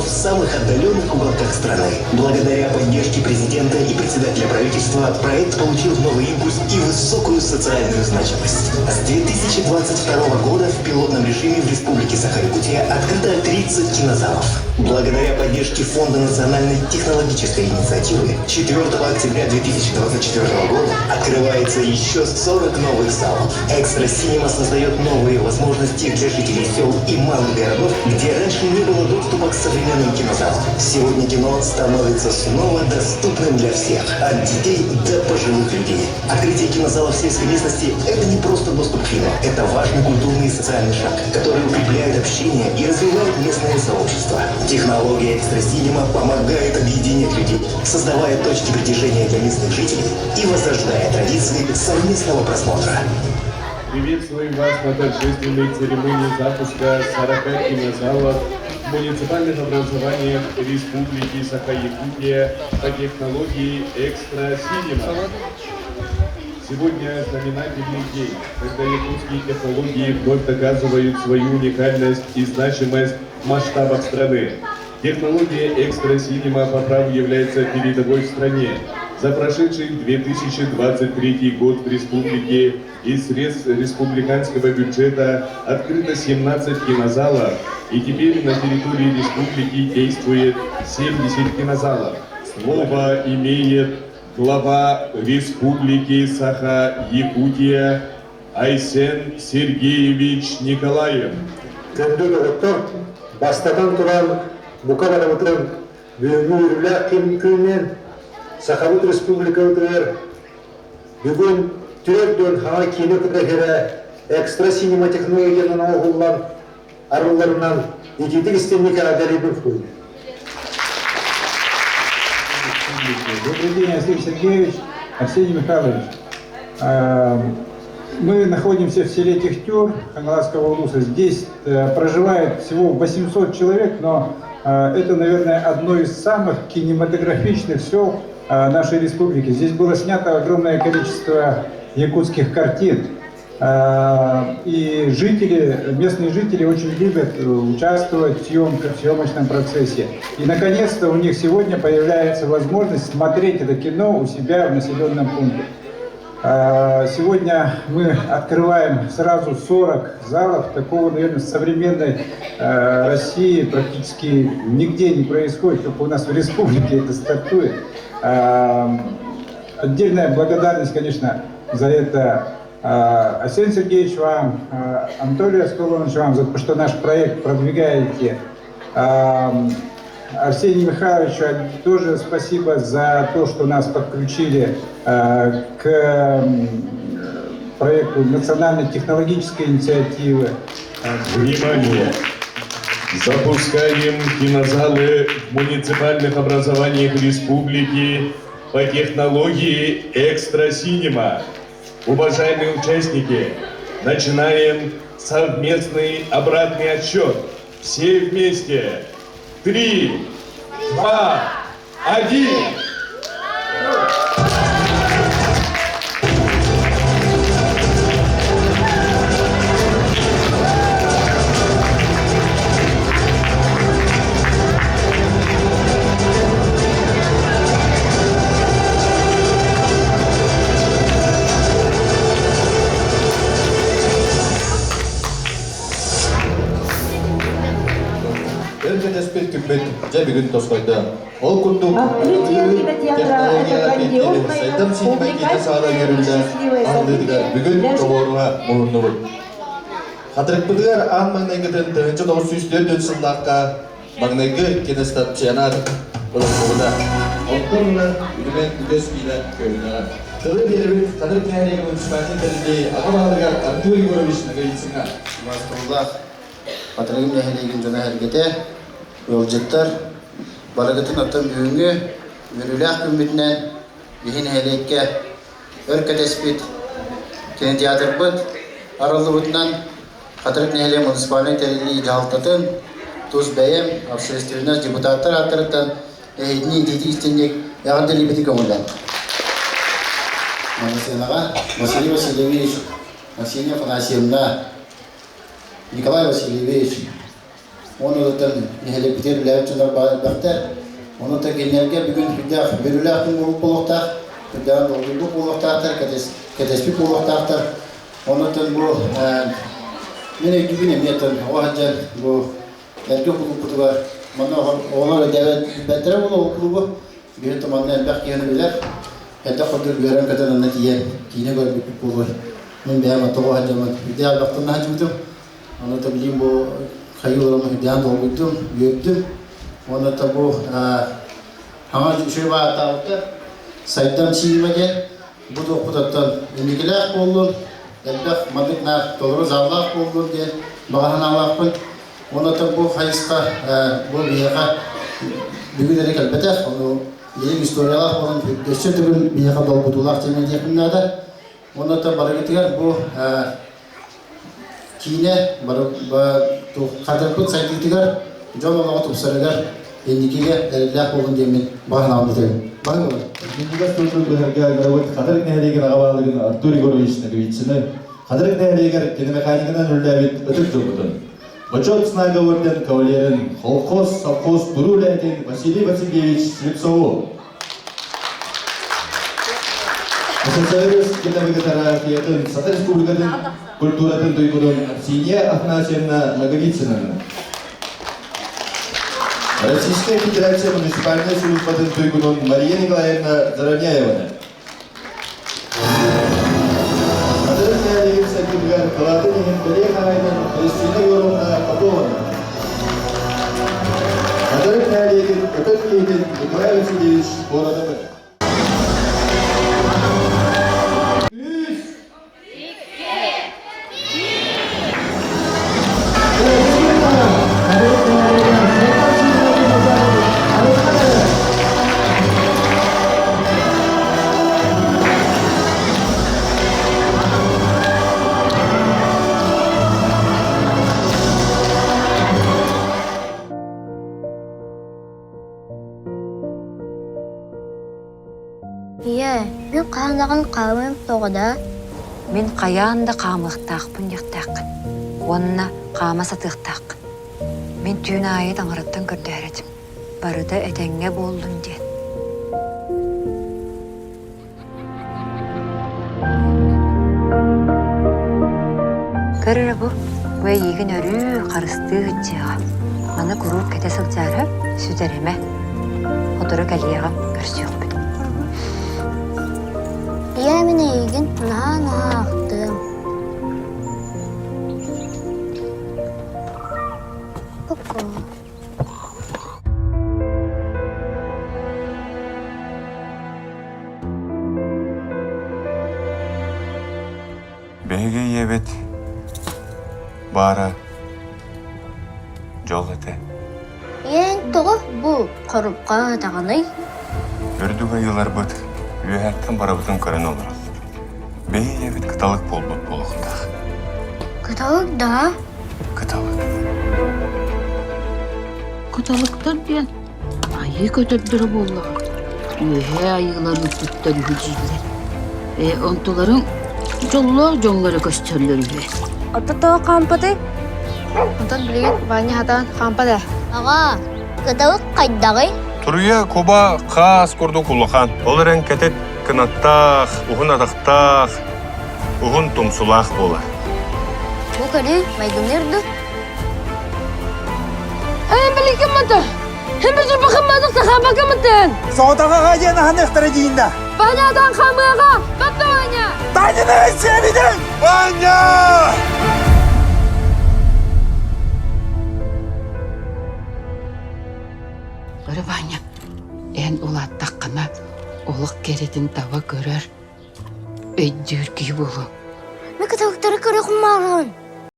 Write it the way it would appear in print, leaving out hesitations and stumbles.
кинозалов в самых отдаленных уголках страны. Благодаря поддержке президента и председателя правительства проект получил новый импульс и высокую социальную значимость. С 2022 года в пилотном режиме в Республике Саха-Якутия открыто 30 кинозалов. Благодаря поддержке Фонда национальной технологической инициативы 4 октября 2024 года открывается еще 40 новых залов. Экстра Синема создает новые возможности для жителей сел и малых городов, где раньше не было доступа к современным кинозалам. Сегодня кино становится снова доступным для всех, от детей до пожилых людей. Открытие кинозала в сельской местности – это не просто доступ к фильму, это важный культурный и социальный шаг, который укрепляет общение и развивает местное сообщество. Технология Экстра Синема помогает объединять людей, создавая точки притяжения для местных жителей и возрождая традиции совместного просмотра. Приветствуем вас на торжественной церемонии запуска 40 кинозалов в муниципальных образованиях Республики Саха-Якутия по технологии «Экстра Синема». Сегодня знаменательный день, когда якутские технологии вновь доказывают свою уникальность и значимость в масштабах страны. Технология «Экстра Синема» по праву является передовой в стране. За прошедший 2023 год в республике из средств республиканского бюджета открыто 17 кинозалов, и теперь на территории республики действует 70 кинозалов. Слово имеет глава Республики Саха-Якутия Айсен Сергеевич Николаев. Күндү доҕоттор, бастатан туран, бука барыбытын бүгүҥҥү үөрүүлээх күнүнэн Сахабыт Республикабытыгар бүгүн түөрт уон хаҥа киинэ күрэһэрэ экстра синема технологиянан оҥоһуллан арылларынан итиитик истинник эҕэрдэлиибин кутуйда. Добрый день, Арсений Сергеевич, Арсений Михайлович. Мы находимся в селе Техтер Хангаласского улуса. Здесь проживает всего 800 человек, но это, наверное, одно из самых кинематографичных сел нашей республики. Здесь было снято огромное количество якутских картин. И жители, местные жители очень любят участвовать в съемках, в съемочном процессе. И, наконец-то, у них сегодня появляется возможность смотреть это кино у себя в населенном пункте. Сегодня мы открываем сразу 40 залов. Такого, наверное, в современной России практически нигде не происходит, только у нас в республике это стартует. Отдельная благодарность, конечно, за это Арсений Сергеевич вам, Анатолий Асколонович вам, за то, что наш проект продвигаете. Арсению Михайловичу тоже спасибо за то, что нас подключили к проекту национальной технологической инициативы. Внимание! Запускаем кинозалы в муниципальных образованиях республики по технологии «Экстра Синема». Уважаемые участники, начинаем совместный обратный отсчет. Все вместе. 3, 2, 1. Өр кэтэспит күммүт дьэ бүгүн тосхойдо. Ол курдук Открытие кинотеатра – это технологиялар кэнтиэрин грандиозное, сайдам синема киинэ саала увлекательное и үөрүллэ счастливое аһыллыытыгар событие бүгүн для тоҕуоруһа муһуннубут. Хатырыкпытыгар аан маҥнайгытын 1904 сыллаахха маҥнайгы киностационар ылыллыбыта. Онтон ыла үтүмэн үгэс киинэ көһүнэҕэ. Тылы биэрэбит Хатырык нэһилиэгэ муниципальнай тэриллии аҕа баһылыгар Артур Егорович Ноговицыҥҥа. Убаастабыллаах Хатырыгым нэһилиэгин дьоно-сэргэтэ, ыалдьыттар, барыгытын оттон бүгүҥҥү үөрүүлээх күммүтүнэн биһи нэһилиэккэ өр кэтэспит кинотеатрбыт арыллыбытынан Хатырык нэһилиэк муниципальнай тэриллии дьаһалтатын, тус бэйэм, общественность, депутаттар ааттарыттан эһигини итиитик истинник эҕэрдэлиибитин көҥүллээн. Массыынаҕа Василий Васильевич, Аксения Афанасьевна, Николай Васильевич, Оны оттон нэһилиэкпитигэр үлэлээбит дьоннор баар элбэхтэр. Ону оттон кинилэргэ бүгүн сүрдээх үөрүүлээх күн буолуохтаах, сүрдээх долгуйбут буолуохтаахтар, кэтэспит буолуохтаахтар. Ону оттон бу мин өйдүүбүн эмиэ оттон оҕо сылдьан бу эргэ кулууппутугар манна оҕолор өйдөөбөттөрө буолуо ол клубу биһи манна элбэх киһини билэр элбэх курдук үөрэн-көтөн онно тиийэн киинэ көрбүппүт буолуой мин бэйэм оттоҕо сылдьаммын үрдээх элбэхтэн сылдьыбытым Ону та билим бу хайыы олорон үрдээн долгуйдум, үөрдүм. Уонна та бу хаҥа үчүгэй бааттаабыттар. Сайдам сиима диэн бу туохпутаттан инникилээх буоллун, элбэх маннык наар толору заллаах буоллун диэн баҕа санаалаахпын. Уонна та бу хайысха бу биһиэхэ бүгүн эрэ кэлбэтэх, ону билим историялаах буолан өссө төгүл биһиэхэ долгутуулаах тиэмэ диэхпин наада. Уонна та барыгытыгар бу Киинэ хатырбыт сайдыытыгар, дьон олоҕо тупсарыгар инникигэ эрэллээх буолун диэммин баҕа санаабын этэбин. Бары буолун. Минньигэс тылтан быһарга ыҥырабыт Хатырык нэһилиэгин аҕа баһылыгын Артур Егорович Ноговицыны, Хатырык нэһилиэгэр киномеханиканан үлэлээбит ытык дьоммутун, Бочуот Знага орден кавалерын, колхоз, совхоз туруу үлэһитин Василий Васильевич Слепцову, СССР киновыготарафиятын Саха Республикатын культуратын туйгунун Аксинья Афанасьевна Ноговицынаны, Российская Федерация муниципальнай службатын туйгунун Мария Николаевна Заровняеваны, Хатырык нэһилиэгин сайдыытыгар кылаатын иһин бэлиэ хаһаайынан Христина Егоровна Попованы, Хатырык нэһилиэгин ытык киһитин Николай Васильевич Бородовы. Үс! Ийээ, мин хаһан хаамыам тоҕо да? Мин хайаан да хаамыахтаахпын диэхтээххин уонна хаама сатыахтааххын. Мин түүн аайы таҥараттан көрдөһөр этим. Барыта этэҥҥэ буоллун диэн. Көр эрэ бу, бу эйиигин өрүү харыстыы сылдьыаҕа. Маны куруук кэтэ сылдьаары сүтэримэ. Сотору кэлиэҕим, көрсүөхпүт. Ийээ, мин эйигин наһаа-наһаа ахтыам. Пока. Биһиги ийэбит баара дьол этэ. Ийэҥ тоҕо бу хорупка даҕаный? Үрдүк айыыларбыт үөһэттэн барыбытын көрөн олороллор. Биһи ийэбит кыталык буолбут буолуохтаах. Кыталык да? Кыталык. Кыталыктар диэн айыы көтөрдөрө буоллаҕа. Үөһээ айыылар ыыппыттар үһү дииллэр. Ээ, онтуларыҥ дьоллоох дьоҥҥо эрэ көстөллөр үһү. Оттон тоҕо хаампатый? Онтон билигин Ваня хатаан хаампат ээ. Аҕа, кыталык хайдаҕый? Туруйа куба хаас курдук улахан. Ол эрэн кэтит кынаттаах, уһун атахтаах, уһун тумсулаах буолар. Бу көрүү майгынныыр дуу? Соҕотоҕоҕо диэн аһаныахтара дииннэ. Ванятан хамыаҕа! Батта Ваня! Таня сиэбитин! Ваня! Көрө Ваня, эн улааттаххына олох кэрэтин таба көрөр, өйдүүр киһи буолуоҥ. Мен кыталыктары көрө хуммаарыгын.